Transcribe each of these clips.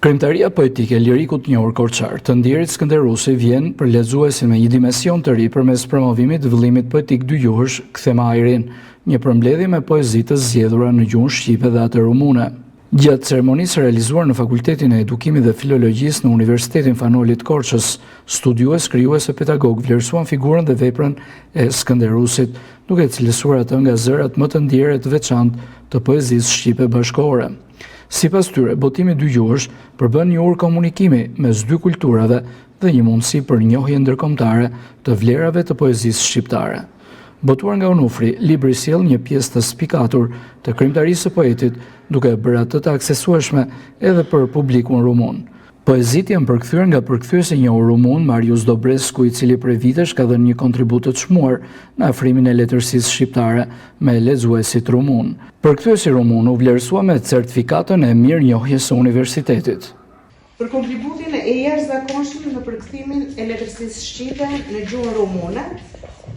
Krijimtaria poetike e lirikut të njohur korçar, të ndjerit Skënder Rusi vjen për lexuesin me një dimension të ri përmes promovimit të vëllimit poetik dygjuhësh Kthema ajrin, një përmbledhje me poezi të zgjedhura në gjuhën shqipe dhe atë rumune. Gjatë ceremonisë së realizuar në Fakultetin e Edukimit dhe Filologjisë në Universitetin Fan Noli të Korçës, studiues, krijues e pedagogë vlerësuan figurën dhe veprën e Skënder Rusit, duke e cilësuar atë nga zërat më të ndjerë e të veçantë të poezisë shqipe bashkëkohore. Sipas tyre, botimi dygjuhësh përbën një urë komunikimi mes dy kulturave dhe një mundësi për njohje ndërkombëtare të vlerave të poezisë shqiptare. Botuar nga Onufri, libri sjell një pjesë të spikatur të krijimtarisë së poetit, duke e bërë atë të aksesueshme edhe për publikun rumun. Poezitë janë përkthyer nga përkthyesi i njohur rumun Marius Dobrescu, i cili prej vitesh ka dhënë një kontribut të çmuar në afrimin e letërsisë shqiptare me lexuesit rumunë. Përkthyesi rumun u vlerësua me certifikatën e mirënjohjes së universitetit. Për kontributin e jashtëzakonshëm në përkthimin e letërsisë shqipe në gjuhën rumune,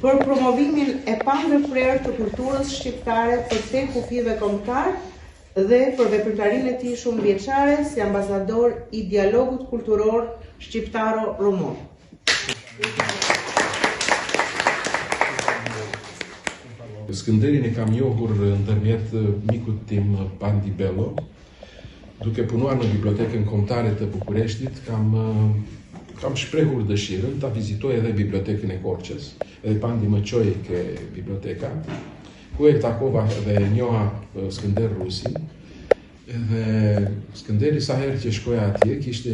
për promovimin e pandërprerë të kulturës shqiptare përtej kufijve kombëtarë dhe për veprimtarinë e tij shumëvjeçare si ambasador i dialogut kulturor shqiptaro-rumun. Skënderin e kam njohur ndërmjet mikut tim Pandi Bello. Duke punuar në Bibliotekën Kombëtare të Bukureshtit, kam kam shprehur dëshirën ta vizitoj edhe bibliotekën e Korçës. Edhe Pandi më çoi ke biblioteka. Ku e takova dhe e njoha Skënder Rusin, edhe Skënderi sa herë që shkoja atje, kishte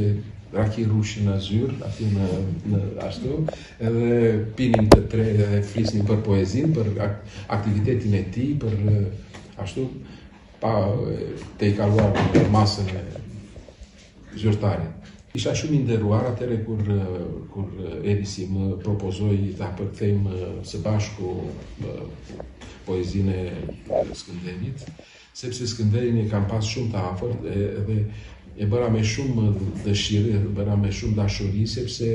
raki rrushi në zyrë, atje në, në ashtu, edhe pinim të tre edhe flisnim për poezinë, për aktivitetin e tij, për ashtu, pa tejkaluar masën e zyrtare. Isha shumë i nderuar atëherë kur kur Erisi më propozoi ta përkthejmë së bashku poezinë e Skënderit, sepse Skënderin e kam pas shumë të afërt edhe e bëra me shumë dëshirë, e bëra me shumë dashuri, sepse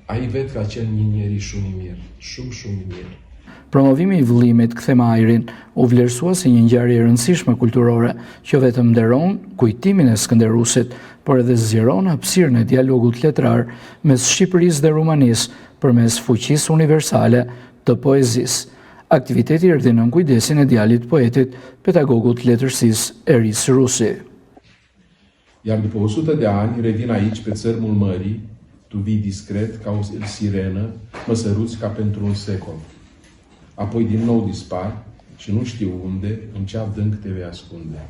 Ai vetë ka qenë një njeri shumë i mirë, shumë shumë i mirë. Promovimi i vëllimit Kthema ajrin u vlerësua si një ngjarje e rëndësishme kulturore, që jo vetëm nderon kujtimin e Skënder Rusit, por edhe zgjeron hapësirën e dialogut letrar mes Shqipërisë dhe Rumanisë përmes fuqisë universale të poezisë. Aktiviteti erdhi nën kujdesin e djalit të poetit, pedagogut të letërsisë Eris Rusi. Iar după 100 de ani revin aici pe țărmul mării, tu vii discret ca o sirenă, mă săruți ca pentru un secol. Apoi din nou dispari și nu știu unde, în ce adânc te vei ascunde.